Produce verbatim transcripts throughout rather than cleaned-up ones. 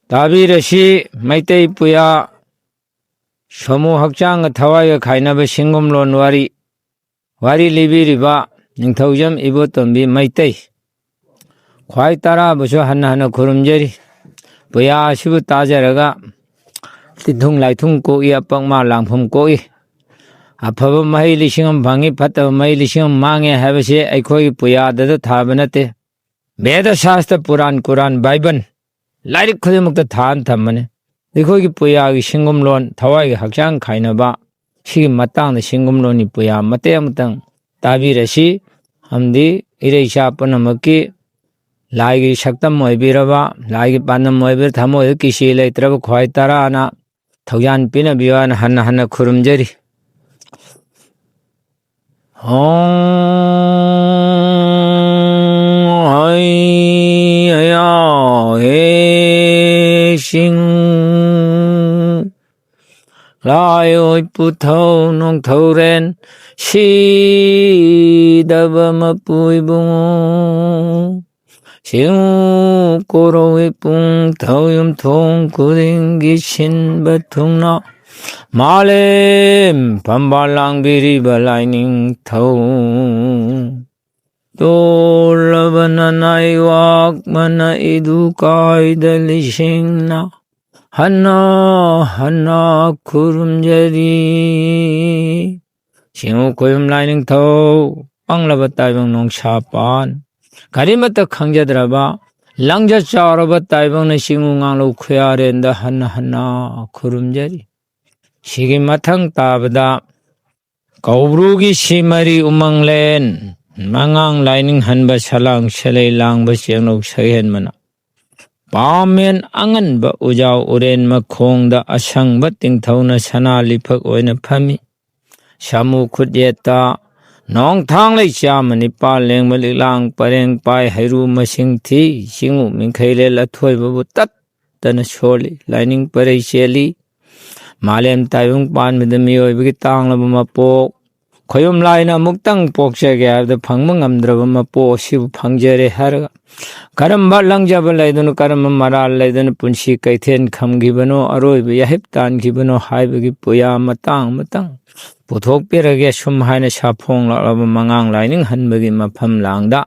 ꯇꯥꯕꯤꯔꯁꯤ, ꯃꯩꯇꯩ ꯄꯨꯌꯥ ꯁꯣꯃꯨ ꯍꯛꯆꯥꯡꯒ ꯊꯋꯥꯏꯒ ꯈꯥꯏꯅꯕ ꯁꯤꯡꯒꯨꯝꯂꯣꯟ ꯋꯥꯔꯤ꯫ ꯋꯥꯔꯤ ꯂꯤꯕꯤꯔꯤꯕ ꯅꯤꯡꯊꯧꯖꯝ ꯏꯕꯣꯇꯣꯝꯕꯤ ꯃꯩꯇꯩ꯫ ꯈ꯭ꯋꯥꯏ ꯇꯔꯥꯕꯨꯁꯨ ꯍꯟꯅ ꯍꯟꯅ ꯈꯨꯔꯨꯝꯖꯔꯤ꯫ ꯄꯨꯌꯥ ꯑꯁꯤꯕꯨ ꯇꯥꯖꯔꯒ ꯇꯤꯟꯊꯨꯡ ꯂꯥꯏꯊꯨꯡ ꯀꯣꯛꯏ, ꯑꯄꯛꯃ ꯂꯥꯡꯐꯝ ꯀꯣꯛꯏ꯫ ꯑꯐꯕ ꯃꯍꯩ ꯂꯤꯁꯤꯡ ꯑꯃ ꯐꯪꯉꯤ, ꯐꯠꯇꯕ ꯃꯍꯩ ꯂꯤꯁꯤꯡ ꯑꯃ ꯃꯥꯡꯉꯦ ꯍꯥꯏꯕꯁꯤ ꯑꯩꯈꯣꯏꯒꯤ ꯄꯨꯌꯥꯗꯗ ꯊꯥꯕ ꯅꯠꯇꯦ꯫ ꯕꯦꯗ ꯁꯥꯁꯇ꯭ꯔ, ꯄꯨꯔꯥꯟ, ꯀꯨꯔꯥꯟ, ꯕꯥꯏꯕꯜ, ꯂꯥꯏꯔꯤꯛ ꯈꯨꯗꯤꯡꯃꯛꯇ ꯊꯥꯅ ꯊꯝꯕꯅꯤ꯫ ꯑꯩꯈꯣꯏꯒꯤ ꯄꯨꯌꯥꯒꯤ ꯁꯤꯡꯒꯨꯝꯂꯣꯟ, ꯊꯋꯥꯏꯒꯤ ꯍꯛꯆꯥꯡ ꯈꯥꯏꯅꯕ, ꯁꯤꯒꯤ ꯃꯇꯥꯡꯗ ꯁꯤꯡꯒꯨꯝꯂꯣꯟꯒꯤ ꯄꯨꯌꯥ ꯃꯇꯦꯛ ꯑꯃꯇꯪ ꯇꯥꯕꯤꯔꯁꯤ꯫ ꯑꯃꯗꯤ ꯏꯔꯩꯆꯥ ꯄꯨꯝꯅꯃꯛꯀꯤ ꯂꯥꯏꯒꯤ ꯁꯛꯇꯝ ꯑꯣꯏꯕꯤꯔꯕ, ꯂꯥꯏꯒꯤ ꯄꯥꯟꯗꯝ ꯑꯣꯏꯕꯤꯔ ꯊꯃꯣꯏꯗ ꯀꯤꯁꯤ ꯂꯩꯇ꯭ꯔꯕ ꯈ꯭ꯋꯥꯏ ꯇꯔꯥꯅ ꯊꯧꯖꯥꯟ ꯄꯤꯅꯕꯤꯌꯨ ꯍꯥꯏꯅ ꯍꯟꯅ ꯍꯟꯅ ꯈꯨꯔꯨꯝꯖꯔꯤ꯫ ꯍꯣꯡ ꯍꯩ ꯍꯌꯥ ꯍꯦ ꯁꯤꯡ ꯂꯥꯏꯑꯣꯏ ꯄꯨꯊꯧ ꯅꯣꯡꯊꯧꯔꯦꯟ ꯁꯤꯗꯕ ꯃꯄꯨ ꯏꯕꯨꯡꯉꯣ꯫ ꯁꯤꯡꯎ ꯀꯣꯔꯧ ꯏꯄꯨꯡ ꯊꯧ ꯌꯨꯝꯊꯣꯡ ꯈꯨꯗꯤꯡꯒꯤ ꯁꯤꯟꯕ ꯊꯨꯡꯅ ꯃꯥꯂꯦꯝ ꯐꯝꯕꯥꯜ ꯂꯥꯡꯕꯤꯔꯤꯕ ꯂꯥꯏꯅꯤꯡꯊꯧ꯫ ꯇꯣꯜꯂꯕ ꯅꯅꯥꯏ ꯋꯥꯛꯃꯅ ꯏꯗꯨ ꯀꯥꯏꯗ ꯂꯤꯁꯤꯡꯅ ꯍꯟꯅ ꯍꯟꯅ ꯈꯨꯔꯨꯝꯖꯔꯤ꯫ ꯁꯤꯡꯎ ꯈꯣꯌꯨꯝ ꯂꯥꯏꯅꯤꯡꯊꯧ, ꯄꯪꯂꯕ ꯇꯥꯏꯕꯪ ꯅꯣꯡꯁꯥ ꯄꯥꯟ, ꯀꯔꯤꯃꯠꯇ ꯈꯪꯖꯗ꯭ꯔꯕ ꯂꯪꯖ ꯆꯥꯎꯔꯕ ꯇꯥꯏꯕꯪꯅ ꯁꯤꯡꯎ ꯉꯥꯡꯂꯧ ꯈꯨꯌꯥꯔꯦꯟꯗ ꯍꯟꯅ ꯍꯟꯅ ꯈꯨꯔꯨꯝꯖꯔꯤ꯫ ꯁꯤꯒꯤ ꯃꯊꯪ ꯇꯥꯕꯗ ꯀꯧꯕ꯭ꯔꯨꯒꯤ ꯁꯤꯃꯔꯤ ꯎꯃꯪꯂꯦꯟ, ꯃꯉꯥꯡ ꯂꯥꯏꯅꯤꯡ ꯍꯟꯕ ꯁꯂꯥꯡ ꯁꯦꯂꯩ ꯂꯥꯡꯕ ꯆꯦꯡꯂꯧ ꯁꯛꯍꯦꯟꯕꯅ ꯄꯥꯃꯦꯟ ꯑꯉꯟꯕ ꯎꯖꯥꯎ ꯎꯔꯦꯟ ꯃꯈꯣꯡꯗ ꯑꯁꯪꯕ ꯇꯤꯡꯊꯧꯅ ꯁꯅꯥ ꯂꯤꯐꯛ ꯑꯣꯏꯅ ꯐꯝꯃꯤ꯫ ꯁꯥꯃꯨ ꯈꯨꯠꯌꯦꯠꯇ ꯅꯣꯡꯊꯥꯡ ꯂꯩ ꯆꯥꯝꯃ ꯅꯤꯄꯥꯜ ꯂꯦꯡꯕ ꯂꯤꯛꯂꯥꯡ ꯄꯔꯦꯡ ꯄꯥꯏ ꯍꯩꯔꯨ ꯃꯁꯤꯡ ꯊꯤ꯫ ꯆꯤꯡꯉꯨ ꯃꯤꯡꯈꯩꯂꯦꯜ ꯑꯊꯣꯏꯕꯕꯨ ꯇꯠꯇꯅ ꯁꯣꯜꯂꯤ꯫ ꯂꯥꯏꯅꯤꯡ ꯄꯔꯩ ꯆꯦꯜꯂꯤ꯫ ꯃꯥꯂꯦꯝ ꯇꯥꯏꯕꯪ ꯄꯥꯟꯕꯗ ꯃꯤꯑꯣꯏꯕꯒꯤ ꯇꯥꯡꯂꯕ ꯃꯄꯣꯛ ꯈꯣꯌꯨꯝ ꯂꯥꯏꯅ ꯑꯃꯨꯛꯇꯪ ꯄꯣꯛꯆꯒꯦ ꯍꯥꯏꯕꯗ ꯐꯪꯕ ꯉꯝꯗ꯭ꯔꯕ ꯃꯄꯣꯛ ꯑꯁꯤꯕꯨ ꯐꯪꯖꯔꯦ ꯍꯥꯏꯔꯒ, ꯀꯔꯝꯕ ꯂꯪꯖꯕ ꯂꯩꯗꯨꯅ, ꯀꯔꯝꯕ ꯃꯔꯥꯜ ꯂꯩꯗꯨꯅ ꯄꯨꯟꯁꯤ ꯀꯩꯊꯦꯜ ꯈꯝꯈꯤꯕꯅꯣ, ꯑꯔꯣꯏꯕ ꯌꯥꯍꯤꯞ ꯇꯥꯟꯈꯤꯕꯅꯣ ꯍꯥꯏꯕꯒꯤ ꯄꯨꯌꯥ ꯃꯇꯥꯡ ꯃꯇꯥꯡ ꯄꯨꯊꯣꯛꯄꯤꯔꯒꯦ꯫ ꯁꯨꯝ ꯍꯥꯏꯅ ꯁꯥꯐꯣꯡꯂꯛꯂꯕ ꯃꯉꯥꯡ ꯂꯥꯏꯅꯤꯡꯍꯟꯕꯒꯤ ꯃꯐꯝ ꯂꯥꯡꯗ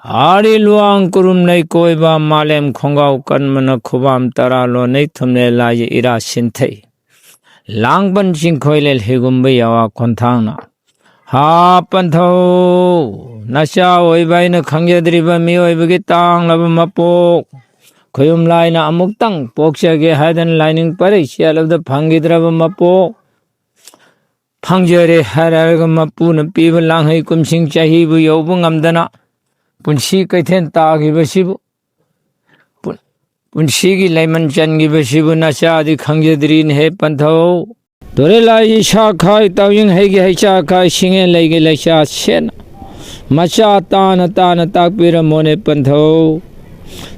ꯑꯥꯔꯤ ꯂꯨꯋꯥꯡ ꯀꯨꯔꯨꯝ ꯂꯩꯀꯣꯏꯕ ꯃꯥꯂꯦꯝ ꯈꯣꯡꯒꯥꯎ ꯀꯟꯕꯅ ꯈꯨꯕꯥꯝ ꯇꯔꯥ ꯂꯣꯟꯅꯩ ꯊꯨꯝꯂꯦ ꯂꯥꯏꯖ ꯏꯔꯥ ꯁꯤꯟꯊꯩ꯫ ꯂꯥꯡꯕꯟ ꯆꯤꯡꯈꯣꯏ ꯂꯦꯜ ꯍꯤꯒꯨꯝꯕ ꯌꯥꯋꯥ ꯈꯣꯟꯊꯥꯡꯅ꯫ ꯍꯥ ꯄꯟꯊꯧ, ꯅꯆꯥ ꯑꯣꯏꯕ ꯑꯩꯅ ꯈꯪꯖꯗ꯭ꯔꯤꯕ ꯃꯤꯑꯣꯏꯕꯒꯤ ꯇꯥꯡꯂꯕ ꯃꯄꯣꯛ꯫ ꯈꯨꯌꯨꯝ ꯂꯥꯏꯅ ꯑꯃꯨꯛꯇꯪ ꯄꯣꯛꯆꯒꯦ ꯍꯥꯏꯗꯅ ꯂꯥꯏꯅꯤꯡ ꯄꯔꯩ ꯆꯦꯜꯂꯕꯗ ꯐꯪꯈꯤꯗ꯭ꯔꯕ ꯃꯄꯣꯛ꯫ ꯐꯪꯖꯔꯦ ꯍꯥꯏꯔꯒ ꯃꯄꯨꯅ ꯄꯤꯕ ꯂꯥꯡꯍꯩ ꯀꯨꯝꯁꯤꯡ ꯆꯍꯤꯕꯨ ꯌꯧꯕ ꯉꯝꯗꯅ ꯄꯨꯟꯁꯤ ꯀꯩꯊꯦꯜ ꯇꯥꯈꯤꯕꯁꯤꯕꯨ, ꯄꯨ-, ꯄꯨꯟꯁꯤꯒꯤ ꯂꯩꯃꯟ ꯆꯟꯈꯤꯕꯁꯤꯕꯨ ꯅꯆꯥꯗꯤ ꯈꯪꯖꯗ꯭ꯔꯤꯅꯦꯍꯦ ꯄꯟꯊꯧ꯫ ꯇꯣꯔꯦꯂꯥꯏ ꯏꯁꯥ ꯈꯥꯏ ꯇꯥꯎꯌꯤꯡ ꯍꯩꯒꯤ ꯍꯩꯆꯥ ꯈꯥꯏ ꯁꯤꯡꯉꯦ ꯂꯩꯒꯤ ꯂꯩꯆꯥ ꯁꯦꯠꯅ ꯃꯆꯥ ꯇꯥꯅ ꯇꯥꯅ ꯇꯥꯛꯄꯤꯔꯝꯃꯣꯅꯦ ꯄꯟꯊꯧ꯫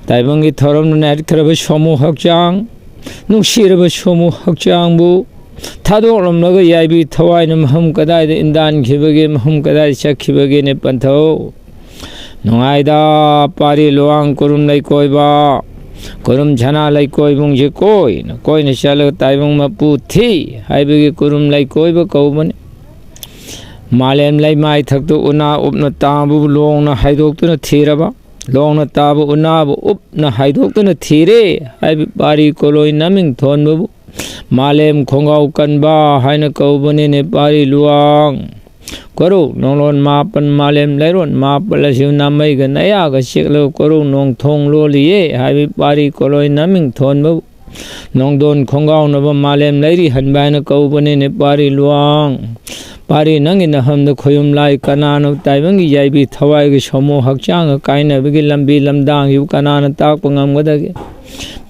ꯇꯥꯏꯕꯪꯒꯤ ꯊꯧꯔꯝꯅ ꯅꯥꯏꯠꯈ꯭ꯔꯕ ꯁꯣꯃꯨ ꯍꯛꯆꯥꯡ, ꯅꯨꯡꯁꯤꯔꯕ ꯁꯣꯃꯨ ꯍꯛꯆꯥꯡꯕꯨ ꯊꯥꯗꯣꯛꯂꯝꯂꯒ ꯌꯥꯏꯕꯤ ꯊꯋꯥꯏꯅ ꯃꯐꯝ ꯀꯗꯥꯏꯗ ꯏꯟꯗꯥꯟꯈꯤꯕꯒꯦ, ꯃꯐꯝ ꯀꯗꯥꯏꯗ ꯆꯠꯈꯤꯕꯒꯦꯅꯦ ꯄꯟꯊꯧ? ꯅꯨꯡꯉꯥꯏꯗ ꯄꯥꯔꯤ ꯂꯨꯋꯥꯡ ꯀꯨꯔꯨꯝ ꯂꯩꯀꯣꯏꯕ, ꯀꯨꯔꯨꯝ ꯁꯅꯥ ꯂꯩꯀꯣꯏꯕꯨꯡꯁꯦ ꯀꯣꯏꯅ ꯀꯣꯏꯅ ꯆꯠꯂꯒ ꯇꯥꯏꯕꯪ ꯃꯄꯨ ꯊꯤ ꯍꯥꯏꯕꯒꯤ ꯀꯨꯔꯨꯝ ꯂꯩꯀꯣꯏꯕ ꯀꯧꯕꯅꯤ꯫ ꯃꯥꯂꯦꯝ ꯂꯩꯃꯥꯏ ꯊꯛꯇ ꯎꯅꯥ ꯎꯞꯅ ꯇꯥꯕꯕꯨ ꯂꯣꯡꯅ ꯍꯥꯏꯗꯣꯛꯇꯨꯅ ꯊꯤꯔꯕ, ꯂꯣꯡꯅ ꯇꯥꯕ ꯎꯅꯥꯕꯨ ꯎꯞꯅ ꯍꯥꯏꯗꯣꯛꯇꯨꯅ ꯊꯤꯔꯦ ꯍꯥꯏꯕ ꯄꯥꯔꯤ ꯀꯣꯂꯣꯏ ꯅꯃꯤꯡ ꯊꯣꯟꯕꯕꯨ ꯃꯥꯂꯦꯝ ꯈꯣꯡꯒꯥꯎ ꯀꯟꯕ ꯍꯥꯏꯅ ꯀꯧꯕꯅꯤꯅꯦ ꯄꯥꯔꯤ ꯂꯨꯋꯥꯡ꯫ ꯀꯣꯔꯧ ꯅꯣꯡꯂꯣꯟ ꯃꯥꯄꯟ ꯃꯥꯂꯦꯝ ꯂꯩꯔꯣꯟ ꯃꯥꯄꯜ ꯑꯁꯤ ꯅꯥꯃꯩꯒ ꯅꯌꯥꯒ ꯆꯦꯛꯂꯒ ꯀꯣꯔꯧ ꯅꯣꯡꯊꯣꯡ ꯂꯣꯜꯂꯤꯌꯦ ꯍꯥꯏꯕ ꯄꯥꯔꯤ ꯀꯣꯂꯣꯏ ꯅꯃꯤꯡ ꯊꯣꯟꯕꯕꯨ ꯅꯣꯡꯗꯣꯟ ꯈꯣꯡꯒꯥꯎꯅꯕ ꯃꯥꯂꯦꯝ ꯂꯩꯔꯤ ꯍꯟꯕ ꯍꯥꯏꯅ ꯀꯧꯕꯅꯤꯅꯦ ꯄꯥꯔꯤ ꯂꯨꯋꯥꯡ꯫ ꯄꯥꯔꯤ ꯅꯪꯒꯤ ꯅꯐꯝꯗ ꯈꯣꯌꯨꯝ ꯂꯥꯏ ꯀꯅꯥꯅꯣ? ꯇꯥꯏꯕꯪꯒꯤ ꯌꯥꯏꯕꯤ ꯊꯋꯥꯏꯒꯤ ꯁꯣꯃꯣ ꯍꯛꯆꯥꯡꯒ ꯀꯥꯏꯅꯕꯒꯤ ꯂꯝꯕꯤ ꯂꯝꯗꯥꯡꯁꯤꯕꯨ ꯀꯅꯥꯅ ꯇꯥꯛꯄ ꯉꯝꯒꯗꯒꯦ?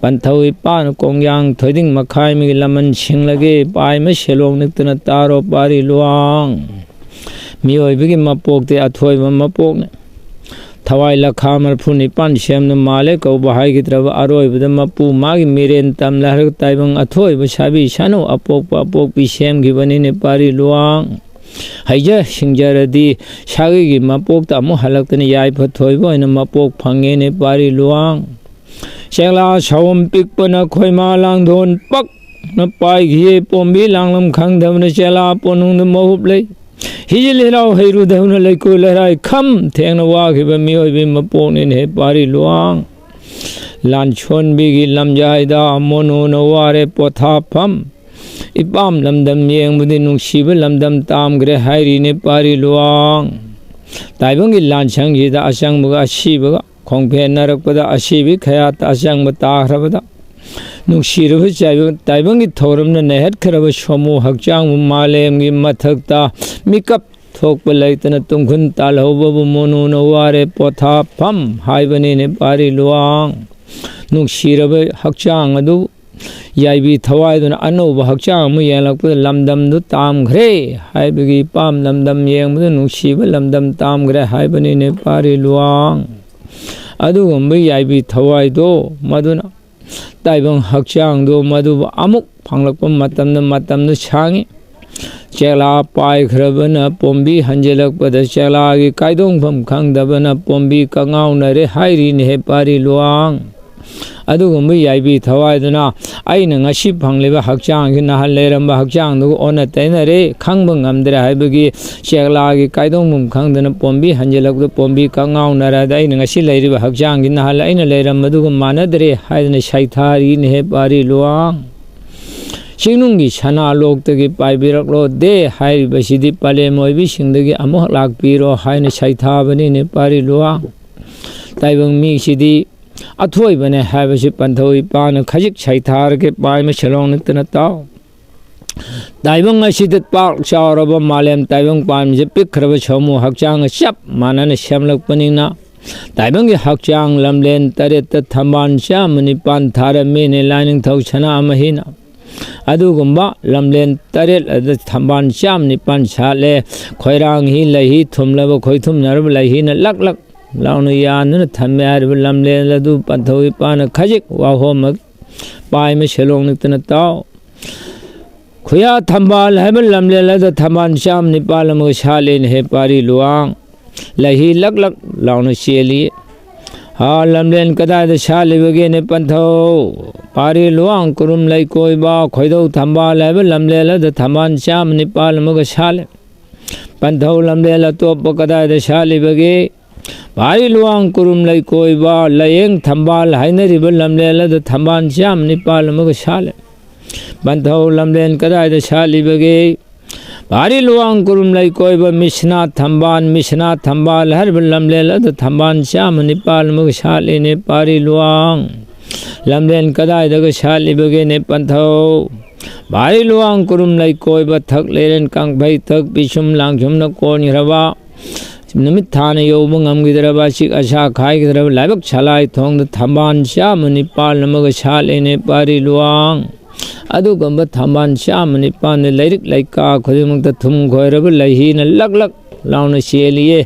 ꯄꯟꯊꯧ ꯏꯄꯥꯅ ꯀꯣꯡꯌꯥꯡ ꯊꯣꯏꯗꯤꯡ ꯃꯈꯥꯏꯃꯒꯤ ꯂꯃꯟ ꯁꯤꯡꯂꯒꯦ꯫ ꯄꯥꯏꯃ ꯁꯦꯂꯣꯡ ꯅꯤꯛꯇꯅ ꯇꯥꯔꯣ ꯄꯥꯔꯤ ꯂꯨꯋꯥꯡ꯫ ꯃꯤꯑꯣꯏꯕꯒꯤ ꯃꯄꯣꯛꯇꯤ ꯑꯊꯣꯏꯕ ꯃꯄꯣꯛꯅꯤ꯫ ꯊꯋꯥꯏ ꯂꯈꯥ ꯃꯔꯐꯨ ꯅꯤꯄꯥꯟ ꯁꯦꯝꯅ ꯃꯥꯜꯂꯦ ꯀꯧꯕ ꯍꯥꯏꯈꯤꯗ꯭ꯔꯕ ꯑꯔꯣꯏꯕꯗ ꯃꯄꯨ ꯃꯥꯒꯤ ꯃꯤꯔꯦꯟ ꯇꯝꯂꯦ ꯍꯥꯏꯔꯒ ꯇꯥꯏꯕꯪ ꯑꯊꯣꯏꯕ ꯁꯥꯕꯤ ꯁꯥꯅꯨ ꯑꯄꯣꯛꯄ ꯑꯄꯣꯛꯄꯤ ꯁꯦꯝꯈꯤꯕꯅꯤꯅꯦ ꯄꯥꯔꯤ ꯂꯨꯋꯥꯡ꯫ ꯍꯩꯖ ꯁꯤꯡꯖꯔꯗꯤ ꯁꯥꯒꯩꯒꯤ ꯃꯄꯣꯛꯇ ꯑꯃꯨꯛ ꯍꯜꯂꯛꯇꯅ ꯌꯥꯏꯐ ꯊꯣꯏꯕ ꯑꯣꯏꯅ ꯃꯄꯣꯛ ꯐꯪꯉꯦꯅꯦ ꯄꯥꯔꯤ ꯂꯨꯋꯥꯡ꯫ ꯆꯦꯛꯂꯥ ꯁꯥꯎꯝ ꯄꯤꯛꯄꯅ ꯈꯣꯏꯃꯥ ꯂꯥꯡꯗꯣꯟ ꯄꯛꯅ ꯄꯥꯏꯈꯤꯌꯦ꯫ ꯄꯣꯝꯕꯤ ꯂꯥꯡꯂꯝ ꯈꯪꯗꯕꯅ ꯆꯦꯛꯂꯥ ꯄꯣꯅꯨꯡꯗ ꯃꯍꯨꯞ ꯂꯩ꯫ ꯍꯤꯖꯤꯜ ꯍꯤꯔꯥꯎ ꯍꯩꯔꯨꯗꯕꯅ ꯂꯩꯀꯣꯏ ꯂꯩꯔꯥꯏ ꯈꯝ ꯊꯦꯡꯅ ꯋꯥꯈꯤꯕ ꯃꯤꯑꯣꯏꯕꯒꯤ ꯃꯄꯣꯛꯅꯤꯅꯦ ꯄꯥꯔꯤ ꯂꯨꯋꯥꯡ꯫ ꯂꯥꯟꯁꯣꯟꯕꯤꯒꯤ ꯂꯝꯖꯥꯏꯗ ꯃꯣꯅꯨꯅ ꯋꯥꯔꯦ ꯄꯣꯊꯥꯐꯝ꯫ ꯏꯄꯥꯝ ꯂꯝꯗꯝ ꯌꯦꯡꯕꯗꯤ ꯅꯨꯡꯁꯤꯕ ꯂꯝꯗꯝ ꯇꯥꯝꯈ꯭ꯔꯦ ꯍꯥꯏꯔꯤꯅꯦ ꯄꯥꯔꯤ ꯂꯨꯋꯥꯡ꯫ ꯇꯥꯏꯕꯪꯒꯤ ꯂꯥꯟꯁꯪꯁꯤꯗ ꯑꯆꯪꯕꯒ ꯑꯁꯤꯕꯒ ꯈꯣꯡꯐꯦꯟꯅꯔꯛꯄꯗ ꯑꯁꯤꯕꯤ ꯈꯌꯥꯠꯇ ꯑꯆꯪꯕ ꯇꯥꯈ꯭ꯔꯕꯗ ꯅꯨꯡꯁꯤꯔꯕ ꯆꯥꯏꯕ-, ꯇꯥꯏꯕꯪꯒꯤ ꯊꯧꯔꯝꯅ ꯅꯩꯍꯠꯈ꯭ꯔꯕ ꯁꯣꯃꯨ ꯍꯛꯆꯥꯡꯕꯨ ꯃꯥꯂꯦꯝꯒꯤ ꯃꯊꯛꯇ ꯃꯤꯀꯞ ꯊꯣꯛꯄ ꯂꯩꯇꯅ ꯇꯨꯡꯈꯨꯟ ꯇꯥꯜꯍꯧꯕꯕꯨ ꯃꯣꯅꯨꯅ ꯋꯥꯔꯦ ꯄꯣꯊꯥꯐꯝ ꯍꯥꯏꯕꯅꯤꯅꯦ ꯄꯥꯔꯤ ꯂꯨꯋꯥꯡ꯫ ꯅꯨꯡꯁꯤꯔꯕ ꯍꯛꯆꯥꯡ ꯑꯗꯨ ꯌꯥꯏꯕꯤ ꯊꯋꯥꯏꯗꯨꯅ ꯑꯅꯧꯕ ꯍꯛꯆꯥꯡ ꯑꯃ ꯌꯦꯡꯂꯛꯄꯗ ꯂꯝꯗꯝꯗꯨ ꯇꯥꯝꯈ꯭ꯔꯦ ꯍꯥꯏꯕꯒꯤ ꯏꯄꯥꯝ ꯂꯝꯗꯝ ꯌꯦꯡꯕꯗ ꯅꯨꯡꯁꯤꯕ ꯂꯝꯗꯝ ꯇꯥꯝꯈ꯭ꯔꯦ ꯍꯥꯏꯕꯅꯤꯅꯦ ꯄꯥꯔꯤ ꯂꯨꯋꯥꯡ꯫ ꯑꯗꯨꯒꯨꯝꯕ ꯌꯥꯏꯕꯤ ꯊꯋꯥꯏꯗꯣ ꯃꯗꯨꯅ ꯇꯥꯏꯕꯪ ꯍꯛꯆꯥꯡꯗꯣ ꯃꯗꯨꯕꯨ ꯑꯃꯨꯛ ꯐꯪꯂꯛꯄ ꯃꯇꯝꯗ ꯃꯇꯝꯗꯨ ꯁꯥꯡꯉꯤ꯫ ꯆꯦꯛꯂꯥ ꯄꯥꯏꯈ꯭ꯔꯕꯅ ꯄꯣꯝꯕꯤ ꯍꯟꯖꯤꯜꯂꯛꯄꯗ ꯆꯦꯛꯂꯥꯒꯤ ꯀꯥꯏꯗꯣꯡꯐꯝ ꯈꯪꯗꯕꯅ ꯄꯣꯝꯕꯤ ꯀꯉꯥꯎꯅꯔꯦ ꯍꯥꯏꯔꯤꯅꯦꯍꯦ ꯄꯥꯔꯤ ꯂꯨꯋꯥꯡ꯫ ꯑꯗꯨꯒꯨꯝꯕ ꯌꯥꯏꯕꯤ ꯊꯋꯥꯏꯗꯨꯅ ꯑꯩꯅ ꯉꯁꯤ ꯐꯪꯂꯤꯕ ꯍꯛꯆꯥꯡꯁꯤ ꯅꯍꯥꯟ ꯂꯩꯔꯝꯕ ꯍꯛꯆꯥꯡꯗꯨꯒ ꯑꯣꯟꯅ ꯇꯩꯅꯔꯦ, ꯈꯪꯕ ꯉꯝꯗ꯭ꯔꯦ ꯍꯥꯏꯕꯒꯤ ꯆꯦꯛꯂꯥꯒꯤ ꯀꯥꯏꯗꯣꯡꯐꯝ ꯈꯪꯗꯅ ꯄꯣꯝꯕꯤ ꯍꯟꯖꯤꯜꯂꯛꯄꯗ ꯄꯣꯝꯕꯤ ꯀꯉꯥꯎꯅꯔꯗ ꯑꯩꯅ ꯉꯁꯤ ꯂꯩꯔꯤꯕ ꯍꯛꯆꯥꯡꯁꯤ ꯅꯍꯥꯟ ꯑꯩꯅ ꯂꯩꯔꯝꯕꯗꯨꯒ ꯃꯥꯟꯅꯗ꯭ꯔꯦ ꯍꯥꯏꯗꯅ ꯁꯩꯊꯥꯔꯤꯅꯦꯍꯦ ꯄꯥꯔꯤ ꯂꯨꯋꯥꯡ꯫ ꯆꯤꯡꯅꯨꯡꯒꯤ ꯁꯅꯥ ꯂꯣꯛꯇꯒꯤ ꯄꯥꯏꯕꯤꯔꯛꯂꯣ ꯗꯦ ꯍꯥꯏꯔꯤꯕꯁꯤꯗꯤ ꯄꯂꯦꯝ ꯑꯣꯏꯕꯤꯁꯤꯡꯗꯒꯤ ꯑꯃꯨꯛ ꯂꯥꯛꯄꯤꯔꯣ ꯍꯥꯏꯅ ꯁꯩꯊꯥꯕꯅꯤꯅꯦ ꯄꯥꯔꯤ ꯂꯨꯋꯥꯡ꯫ ꯇꯥꯏꯕꯪ ꯃꯤꯁꯤꯗꯤ ꯑꯊꯣꯏꯕꯅꯦ ꯍꯥꯏꯕꯁꯤ ꯄꯟꯊꯧ ꯏꯄꯥꯅ ꯈꯖꯤꯛ ꯁꯩꯊꯥꯔꯒꯦ ꯄꯥꯏꯃ ꯁꯦꯂꯣꯡ ꯅꯠꯇꯅ ꯇꯥꯎ꯫ ꯇꯥꯏꯕꯪ ꯑꯁꯤꯗ ꯄꯥꯛ ꯆꯥꯎꯔꯕ ꯃꯥꯂꯦꯝ ꯇꯥꯏꯕꯪ ꯄꯥꯟꯕꯁꯦ ꯄꯤꯛꯈ꯭ꯔꯕ ꯁꯥꯃꯨ ꯍꯛꯆꯥꯡꯒ ꯆꯞ ꯃꯥꯟꯅꯅ ꯁꯦꯝꯂꯛꯄꯅꯤꯅ ꯇꯥꯏꯕꯪꯒꯤ ꯍꯛꯆꯥꯡ ꯂꯝꯂꯦꯟ ꯇꯔꯦꯠꯇ ꯊꯝꯕꯥꯜ ꯆꯥꯝꯃ ꯅꯤꯄꯥꯟ ꯊꯥꯔꯝꯃꯤꯅꯦ ꯂꯥꯏꯅꯤꯡꯊꯧ ꯁꯅꯥꯃꯍꯤꯅ꯫ ꯑꯗꯨꯒꯨꯝꯕ ꯂꯝꯂꯦꯟ ꯇꯔꯦꯠ ꯑꯗꯨꯗ ꯊꯝꯕꯥꯜ ꯆꯥꯝ ꯅꯤꯄꯥꯟ ꯁꯥꯠꯂꯦ꯫ ꯈꯣꯏꯔꯥꯡ ꯍꯤ ꯂꯩꯍꯤ ꯊꯨꯝꯂꯕ ꯈꯣꯏꯊꯨꯝꯅꯔꯕ ꯂꯩꯍꯤꯅ ꯂꯛ ꯂꯛ ꯂꯥꯎꯅ ꯌꯥꯟꯗꯨꯅ ꯊꯝꯃꯦ ꯍꯥꯏꯔꯤꯕ ꯂꯝꯂꯦꯟ ꯑꯗꯨ ꯄꯟꯊꯧ ꯏꯄꯥꯅ ꯈꯖꯤꯛ ꯋꯥꯍꯣꯝꯃꯛ ꯄꯥꯏꯃ ꯁꯦꯂꯣꯡ ꯅꯤꯛꯇꯅ ꯇꯥꯎ꯫ ꯈꯨꯌꯥ ꯊꯝꯕꯥꯜ ꯍꯥꯏꯕ ꯂꯝꯂꯦꯟ ꯑꯗꯨꯗ ꯊꯝꯕꯥꯜ ꯆꯥꯝ ꯅꯤꯄꯥꯜ ꯑꯃꯒ ꯁꯥꯠꯂꯦꯅꯦ ꯍꯦ ꯄꯥꯔꯤ ꯂꯨꯋꯥꯡ꯫ ꯂꯩꯍꯤ ꯂꯛ ꯂꯛ ꯂꯥꯎꯅ ꯆꯦꯜꯂꯤ꯫ ꯍꯥ, ꯂꯝꯂꯦꯟ ꯀꯗꯥꯏꯗ ꯁꯥꯠꯂꯤꯕꯒꯦꯅꯦ ꯄꯟꯊꯧ? ꯄꯥꯔꯤ ꯂꯨꯋꯥꯡ ꯀꯨꯔꯨꯝ ꯂꯩꯀꯣꯏꯕ ꯈꯣꯏꯗꯧ ꯊꯝꯕꯥꯜ ꯍꯥꯏꯕ ꯂꯝꯂꯦꯟ ꯑꯗꯨꯗ ꯊꯝꯕꯥꯜ ꯆꯥꯝ ꯅꯤꯄꯥꯜ ꯑꯃꯒ ꯁꯥꯠꯂꯦ꯫ ꯄꯟꯊꯧ ꯂꯝꯂꯦꯟ ꯑꯇꯣꯞꯄ ꯀꯗꯥꯏꯗ ꯁꯥꯠꯂꯤꯕꯒꯦ? ꯄꯥꯔꯤ ꯂꯨꯋꯥꯡ ꯀꯨꯔꯨꯝ ꯂꯩꯀꯣꯏꯕ ꯂꯥꯏꯌꯦꯡ ꯊꯝꯕꯥꯜ ꯍꯥꯏꯅꯔꯤꯕ ꯂꯝꯂꯦꯟ ꯑꯗꯨꯗ ꯊꯝꯕꯥꯜ ꯆꯥꯝ ꯅꯤꯄꯥꯜ ꯑꯃꯒ ꯁꯥꯠꯂꯦ꯫ ꯄꯟꯊꯧ ꯂꯝꯂꯦꯟ ꯀꯗꯥꯏꯗ ꯁꯥꯠꯂꯤꯕꯒꯦ? ꯄꯥꯔꯤ ꯂꯨꯋꯥꯡ ꯀꯨꯔꯨꯝ ꯂꯩꯀꯣꯏꯕ ꯃꯤꯁꯅꯥ ꯊꯝꯕꯥꯜ, ꯃꯤꯁꯅꯥ ꯊꯝꯕꯥꯜ ꯍꯥꯏꯔꯤꯕ ꯂꯝꯂꯦꯟ ꯑꯗꯨꯗ ꯊꯝꯕꯥꯜ ꯆꯥꯝꯃ ꯅꯤꯄꯥꯜ ꯑꯃꯒ ꯁꯥꯠꯂꯤꯅꯦ ꯄꯥꯔꯤ ꯂꯨꯋꯥꯡ꯫ ꯂꯝꯂꯦꯟ ꯀꯗꯥꯏꯗꯒ ꯁꯥꯠꯂꯤꯕꯒꯦꯅꯦ ꯄꯟꯊꯧ? ꯄꯥꯔꯤ ꯂꯨꯋꯥꯡ ꯀꯨꯔꯨꯝ ꯂꯩꯀꯣꯏꯕ ꯊꯛ ꯂꯩꯔꯦꯟ ꯀꯥꯡꯐꯩ ꯊꯛ ꯄꯤꯁꯨꯝ ꯂꯥꯡꯁꯨꯝꯅ ꯀꯣꯟꯈ꯭ꯔꯕ ꯅꯨꯃꯤꯠ ꯊꯥꯅ ꯌꯧꯕ ꯉꯝꯈꯤꯗ꯭ꯔꯕ, ꯑꯁꯤꯛ ꯑꯁꯥ ꯈꯥꯏꯈꯤꯗ꯭ꯔꯕ ꯂꯥꯏꯕꯛ ꯁꯂꯥꯏ ꯊꯣꯡꯗ ꯊꯝꯕꯥꯜ ꯆꯥꯝꯃ ꯅꯤꯄꯥꯜ ꯑꯃꯒ ꯁꯥꯠꯂꯦꯅꯦ ꯄꯥꯔꯤ ꯂꯨꯋꯥꯡ꯫ ꯑꯗꯨꯒꯨꯝꯕ ꯊꯝꯕꯥꯜ ꯆꯥꯝꯃ ꯅꯤꯄꯥꯜꯗ ꯂꯩꯔꯤꯛ ꯂꯩꯀꯥ ꯈꯨꯗꯤꯡꯃꯛꯇ ꯊꯨꯝ ꯈꯣꯏꯔꯕ ꯂꯩꯍꯤꯅ ꯂꯛ ꯂꯛ ꯂꯥꯎꯅ ꯆꯦꯜꯂꯤꯌꯦ꯫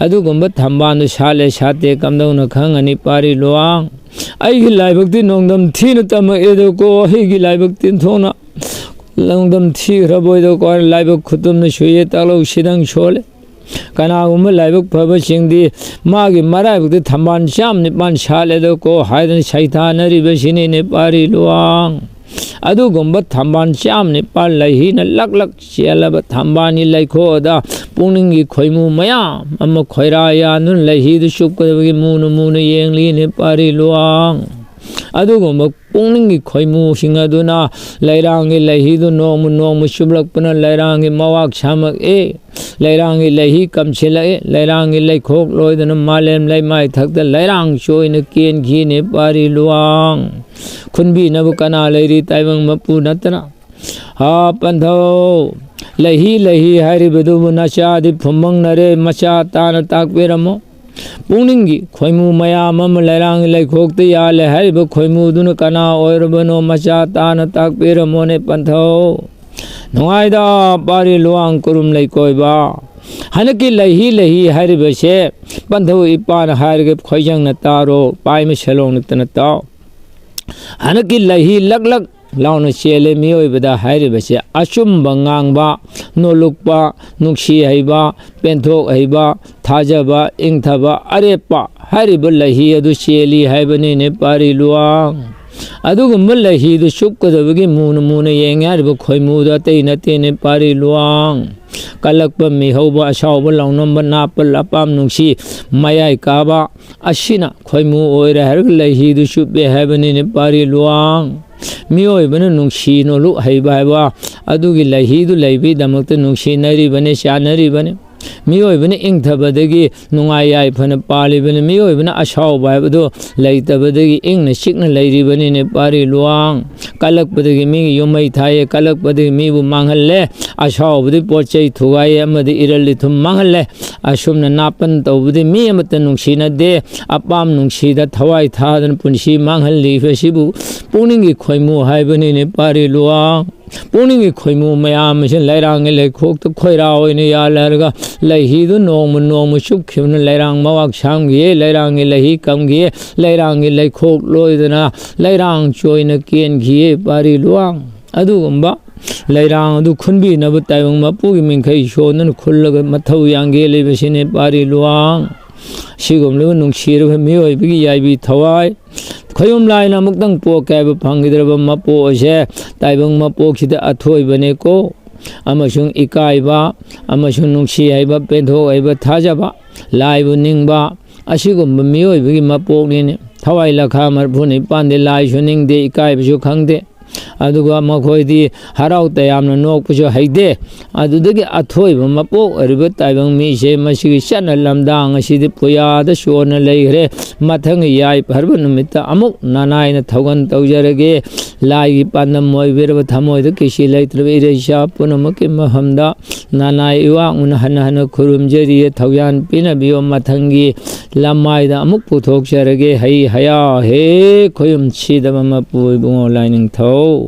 ꯑꯗꯨꯒꯨꯝꯕ ꯊꯝꯕꯥꯜꯗꯨ ꯁꯥꯠꯂꯦ ꯁꯥꯠꯇꯦ ꯀꯝꯗꯧꯅ ꯈꯪꯒꯅꯤ ꯄꯥꯔꯤ ꯂꯨꯋꯥꯡ? ꯑꯩꯒꯤ ꯂꯥꯏꯕꯛꯇꯤ ꯅꯣꯡꯗꯝ ꯊꯤꯅ ꯇꯝꯃꯛꯑꯦꯗꯀꯣ, ꯑꯩꯒꯤ ꯂꯥꯏꯕꯛꯇꯤ ꯊꯣꯛꯅ ꯅꯣꯡꯗꯝ ꯊꯤꯈ꯭ꯔꯕꯣꯏꯗꯀꯣ, ꯂꯥꯏꯕꯛ ꯈꯨꯇꯨꯝꯅ ꯁꯨꯏꯌꯦ, ꯇꯥꯛꯂꯧ ꯁꯤꯗꯪ ꯁꯣꯜꯂꯦ꯫ ꯀꯅꯥꯒꯨꯝꯕ ꯂꯥꯏꯕꯛ ꯐꯕꯁꯤꯡꯗꯤ ꯃꯥꯒꯤ ꯃꯔꯥꯏꯕꯛꯇ ꯊꯝꯕꯥꯜ ꯆꯥꯝ ꯅꯤꯄꯥꯜ ꯁꯥꯠꯂꯦꯗꯀꯣ ꯍꯥꯏꯗꯅ ꯁꯩꯊꯥꯅꯔꯤꯕꯁꯤꯅꯤꯅꯦ ꯄꯥꯔꯤ ꯂꯨꯋꯥꯡ꯫ ꯑꯗꯨꯒꯨꯝꯕ ꯊꯝꯕꯥꯜ ꯆꯥꯝ ꯅꯤꯄꯥꯜ ꯂꯩꯍꯤꯅ ꯂꯛ ꯂꯛ ꯆꯦꯜꯂꯕ ꯊꯝꯕꯥꯜꯒꯤ ꯂꯩꯈꯣꯗ ꯄꯨꯛꯅꯤꯡꯒꯤ ꯈꯣꯏꯃꯨ ꯃꯌꯥꯝ ꯑꯃ ꯈꯣꯏꯔꯥ ꯌꯥꯟꯗꯨꯅ ꯂꯩꯍꯤꯗꯨ ꯆꯨꯞꯀꯗꯕꯒꯤ ꯃꯨꯅ ꯃꯨꯅ ꯌꯦꯡꯂꯤꯅꯦ ꯄꯥꯔꯤ ꯂꯨꯋꯥꯡ꯫ ꯑꯗꯨꯒꯨꯝꯕ ꯄꯨꯛꯅꯤꯡꯒꯤ ꯈꯣꯏꯃꯨꯁꯤꯡ ꯑꯗꯨꯅ ꯂꯩꯔꯥꯡꯒꯤ ꯂꯩꯍꯤꯗꯨ ꯅꯣꯡꯃ ꯅꯣꯡꯃ ꯆꯨꯞꯂꯛꯄꯅ ꯂꯩꯔꯥꯡꯒꯤ ꯃꯋꯥꯛ ꯁꯥꯃꯛꯏ꯫ ꯂꯩꯔꯥꯡꯒꯤ ꯂꯩꯍꯤ ꯀꯝꯁꯤꯜꯂꯛꯏ꯫ ꯂꯩꯔꯥꯡꯒꯤ ꯂꯩꯈꯣꯛ ꯂꯣꯏꯗꯅ ꯃꯥꯂꯦꯝ ꯂꯩꯃꯥꯏ ꯊꯛꯇ ꯂꯩꯔꯥꯡ ꯆꯣꯏꯅ ꯀꯦꯟꯈꯤꯅꯦ ꯄꯥꯔꯤ ꯂꯨꯋꯥꯡ꯫ ꯈꯨꯟꯕꯤꯅꯕ ꯀꯅꯥ ꯂꯩꯔꯤ ꯇꯥꯏꯕꯪ ꯃꯄꯨ ꯅꯠꯇꯅ? ꯍꯥ ꯄꯟꯊꯧ, ꯂꯩꯍꯤ ꯂꯩꯍꯤ ꯍꯥꯏꯔꯤꯕꯗꯨꯕꯨ ꯅꯆꯥꯗꯤ ꯐꯨꯝꯕꯪꯅꯔꯦ, ꯃꯆꯥ ꯇꯥꯅ ꯇꯥꯛꯄꯤꯔꯝꯃꯣ꯫ ꯄꯨꯛꯅꯤꯡꯒꯤ ꯈꯣꯏꯃꯨ ꯃꯌꯥꯝ ꯑꯃ ꯂꯩꯔꯥꯡꯒꯤ ꯂꯩꯈꯣꯛꯇ ꯌꯥꯜꯂꯦ ꯍꯥꯏꯔꯤꯕ ꯈꯣꯏꯃꯨꯗꯨꯅ ꯀꯅꯥ ꯑꯣꯏꯔꯕꯅꯣ ꯃꯆꯥ ꯇꯥꯅ ꯇꯥꯛꯄꯤꯔꯝꯃꯣꯅꯦ ꯄꯟꯊꯧ꯫ ꯅꯨꯡꯉꯥꯏꯗ ꯄꯥꯔꯤ ꯂꯨꯋꯥꯡ ꯀꯨꯔꯨꯝ ꯂꯩꯀꯣꯏꯕ꯫ ꯍꯟꯗꯛꯀꯤ ꯂꯩꯍꯤ ꯂꯩꯍꯤ ꯍꯥꯏꯔꯤꯕꯁꯦ ꯄꯟꯊꯧ ꯏꯄꯥꯅ ꯍꯥꯏꯔꯒ ꯈꯣꯏꯖꯪꯅ ꯇꯥꯔꯣ, ꯄꯥꯏꯃ ꯁꯦꯂꯣꯡ ꯅꯠꯇꯅ ꯇꯥꯎ꯫ ꯍꯟꯗꯛꯀꯤ ꯂꯩꯍꯤ ꯂꯛ ꯂꯛ ꯂꯥꯎꯅ ꯆꯦꯜꯂꯦ꯫ ꯃꯤꯑꯣꯏꯕꯗ ꯍꯥꯏꯔꯤꯕꯁꯦ ꯑꯆꯨꯝꯕ ꯉꯥꯡꯕ, ꯅꯣꯂꯨꯛꯄ, ꯅꯨꯡꯁꯤ ꯍꯩꯕ, ꯄꯦꯟꯊꯣꯛ ꯍꯩꯕ, ꯊꯥꯖꯕ, ꯏꯪꯊꯕ, ꯑꯔꯦꯞꯄ ꯍꯥꯏꯔꯤꯕ ꯂꯩꯍꯤ ꯑꯗꯨ ꯆꯦꯜꯂꯤ ꯍꯥꯏꯕꯅꯤꯅꯦ ꯄꯥꯔꯤ ꯂꯨꯋꯥꯡ꯫ ꯑꯗꯨꯒꯨꯝꯕ ꯂꯩꯍꯤꯗꯨ ꯆꯨꯞꯀꯗꯕꯒꯤ ꯃꯨꯅ ꯃꯨꯅ ꯌꯦꯡꯉꯦ ꯍꯥꯏꯔꯤꯕ ꯈꯣꯏꯃꯨꯗꯨ ꯑꯇꯩ ꯅꯠꯇꯦꯅꯦ ꯄꯥꯔꯤ ꯂꯨꯋꯥꯡ꯫ ꯀꯜꯂꯛꯄ, ꯃꯤꯍꯧꯕ, ꯑꯁꯥꯎꯕ, ꯂꯥꯎꯅꯝꯕ, ꯅꯥꯄꯜ, ꯑꯄꯥꯝ ꯅꯨꯡꯁꯤ, ꯃꯌꯥꯏ ꯀꯥꯕ, ꯑꯁꯤꯅ ꯈꯣꯏꯃꯨ ꯑꯣꯏꯔꯦ ꯍꯥꯏꯔꯒ ꯂꯩꯍꯤꯗꯨ ꯆꯨꯞꯄꯦ ꯍꯥꯏꯕꯅꯤꯅꯦ ꯄꯥꯔꯤ ꯂꯨꯋꯥꯡ꯫ ꯃꯤꯑꯣꯏꯕꯅ ꯅꯨꯡꯁꯤ ꯅꯣꯂꯨꯛ ꯍꯩꯕ ꯍꯥꯏꯕ ꯑꯗꯨꯒꯤ ꯂꯩꯍꯤꯗꯨ ꯂꯩꯕꯒꯤꯗꯃꯛꯇ ꯅꯨꯡꯁꯤꯅꯔꯤꯕꯅꯤ, ꯆꯥꯟꯅꯔꯤꯕꯅꯤ꯫ ꯃꯤꯑꯣꯏꯕꯅ ꯏꯪꯊꯕꯗꯒꯤ ꯅꯨꯡꯉꯥꯏ ꯌꯥꯏꯐꯅ ꯄꯥꯜꯂꯤꯕꯅꯤ꯫ ꯃꯤꯑꯣꯏꯕꯅ ꯑꯁꯥꯎꯕ ꯍꯥꯏꯕꯗꯨ ꯂꯩꯇꯕꯗꯒꯤ ꯏꯪꯅ ꯆꯤꯛꯅ ꯂꯩꯔꯤꯕꯅꯤꯅꯦ ꯄꯥꯔꯤ ꯂꯨꯋꯥꯡ꯫ ꯀꯜꯂꯛꯄꯗꯒꯤ ꯃꯤꯒꯤ ꯌꯨꯝ ꯃꯩ ꯊꯥꯏꯌꯦ, ꯀꯜꯂꯛꯄꯗꯒꯤ ꯃꯤꯕꯨ ꯃꯥꯡꯍꯜꯂꯦ, ꯑꯁꯥꯎꯕꯗꯒꯤ ꯄꯣꯠ ꯆꯩ ꯊꯨꯒꯥꯏꯌꯦ ꯑꯃꯗꯤ ꯏꯔꯜ ꯏꯊꯨꯝ ꯃꯥꯡꯍꯜꯂꯦ꯫ ꯑꯁꯨꯝꯅ ꯅꯥꯄꯟ ꯇꯧꯕꯗꯤ ꯃꯤ ꯑꯃꯠꯇ ꯅꯨꯡꯁꯤꯅꯗꯦ꯫ ꯑꯄꯥꯝ ꯅꯨꯡꯁꯤꯗ ꯊꯋꯥꯏ ꯊꯥꯗꯅ ꯄꯨꯟꯁꯤ ꯃꯥꯡꯍꯜꯂꯤꯕꯁꯤꯕꯨ ꯄꯨꯛꯅꯤꯡꯒꯤ ꯈꯣꯏꯃꯨ ꯍꯥꯏꯕꯅꯤꯅꯦ ꯄꯥꯔꯤ ꯂꯨꯋꯥꯡ꯫ ꯄꯨꯛꯅꯤꯡꯒꯤ ꯈꯣꯏꯃꯨ ꯃꯌꯥꯝ ꯑꯁꯤ ꯂꯩꯔꯥꯡꯒꯤ ꯂꯩꯈꯣꯛꯇ ꯈꯣꯏꯔꯥ ꯑꯣꯏꯅ ꯌꯥꯜꯂꯔꯒ ꯂꯩꯍꯤꯗꯨ ꯅꯣꯡꯃ ꯅꯣꯡꯃ ꯆꯨꯞꯈꯤꯕꯅ ꯂꯩꯔꯥꯡ ꯃꯋꯥꯛ ꯁꯥꯝꯈꯤꯌꯦ, ꯂꯩꯔꯥꯡꯒꯤ ꯂꯩꯍꯤ ꯀꯪꯈꯤꯌꯦ, ꯂꯩꯔꯥꯡꯒꯤ ꯂꯩꯈꯣꯛ ꯂꯣꯏꯗꯅ ꯂꯩꯔꯥꯡ ꯆꯣꯏꯅ ꯀꯦꯟꯈꯤꯌꯦ ꯄꯥꯔꯤ ꯂꯨꯋꯥꯡ꯫ ꯑꯗꯨꯒꯨꯝꯕ ꯂꯩꯔꯥꯡ ꯑꯗꯨ ꯈꯨꯟꯕꯤꯅꯕ ꯇꯥꯏꯕꯪ ꯃꯄꯨꯒꯤ ꯃꯤꯡꯈꯩ ꯁꯣꯟꯗꯨꯅ ꯈꯨꯜꯂꯒ ꯃꯊꯧ ꯌꯥꯡꯒꯦ ꯂꯩꯕꯁꯤꯅꯦ ꯄꯥꯔꯤ ꯂꯨꯋꯥꯡ꯫ ꯁꯤꯒꯨꯝꯂꯕ ꯅꯨꯡꯁꯤꯔꯕ ꯃꯤꯑꯣꯏꯕꯒꯤ ꯌꯥꯏꯕꯤ ꯊꯋꯥꯏ ꯈꯣꯏꯌꯨꯝ ꯂꯥꯏꯅ ꯑꯃꯨꯛꯇꯪ ꯄꯣꯛꯀꯦ ꯍꯥꯏꯕ ꯐꯪꯈꯤꯗ꯭ꯔꯕ ꯃꯄꯣꯛ ꯑꯁꯦ ꯇꯥꯏꯕꯪ ꯃꯄꯣꯛꯁꯤꯗ ꯑꯊꯣꯏꯕꯅꯦꯀꯣ꯫ ꯑꯃꯁꯨꯡ ꯏꯀꯥꯏꯕ, ꯑꯃꯁꯨꯡ ꯅꯨꯡꯁꯤ ꯍꯩꯕ, ꯄꯦꯟꯊꯣꯛ ꯍꯩꯕ, ꯊꯥꯖꯕ, ꯂꯥꯏꯕꯨ ꯅꯤꯡꯕ, ꯑꯁꯤꯒꯨꯝꯕ ꯃꯤꯑꯣꯏꯕꯒꯤ ꯃꯄꯣꯛꯅꯤꯅꯦ꯫ ꯊꯋꯥꯏ ꯂꯈꯥ ꯃꯔꯤꯐꯨ ꯅꯤꯄꯥꯟꯗꯤ ꯂꯥꯏꯁꯨ ꯅꯤꯡꯗꯦ, ꯏꯀꯥꯏꯕꯁꯨ ꯈꯪꯗꯦ꯫ ꯑꯗꯨꯒ ꯃꯈꯣꯏꯗꯤ ꯍꯔꯥꯎ ꯇꯌꯥꯝꯅ ꯅꯣꯛꯄꯁꯨ ꯍꯩꯇꯦ꯫ ꯑꯗꯨꯗꯒꯤ ꯑꯊꯣꯏꯕ ꯃꯄꯣꯛ ꯑꯣꯏꯔꯤꯕ ꯇꯥꯏꯕꯪ ꯃꯤꯁꯦ ꯃꯁꯤꯒꯤ ꯆꯠꯅ ꯂꯝꯗꯥꯡ ꯑꯁꯤꯗꯤ ꯄꯨꯌꯥꯗ ꯆꯣꯟꯅ ꯂꯩꯈ꯭ꯔꯦ꯫ ꯃꯊꯪꯒꯤ ꯌꯥꯏꯐꯔꯕ ꯅꯨꯃꯤꯠꯇ ꯑꯃꯨꯛ ꯅꯅꯥꯏꯅ ꯊꯧꯒꯟ ꯇꯧꯖꯔꯒꯦ꯫ ꯂꯥꯏꯒꯤ ꯄꯥꯟꯗꯝ ꯑꯣꯏꯕꯤꯔꯕ ꯊꯃꯣꯏꯗ ꯀꯤꯁꯤ ꯂꯩꯇ꯭ꯔꯕ ꯏꯔꯩꯆꯥ ꯄꯨꯝꯅꯃꯛꯀꯤ ꯃꯐꯝꯗ ꯅꯅꯥꯏ ꯏꯋꯥꯛꯅ ꯍꯟꯅ ꯍꯟꯅ ꯈꯨꯔꯨꯝꯖꯔꯤꯌꯦ꯫ ꯊꯧꯖꯥꯟ ꯄꯤꯅꯕꯤꯌꯨ꯫ ꯃꯊꯪꯒꯤ ꯂꯃꯥꯏꯗ ꯑꯃꯨꯛ ꯄꯨꯊꯣꯛꯆꯔꯒꯦ꯫ ꯍꯩ ꯍꯌꯥ ꯍꯦ ꯈꯣꯏꯌꯨꯝ ꯁꯤꯗꯕ ꯃꯄꯨ ꯏꯕꯨꯡꯉꯣ ꯂꯥꯏꯅꯤꯡꯊꯧ꯫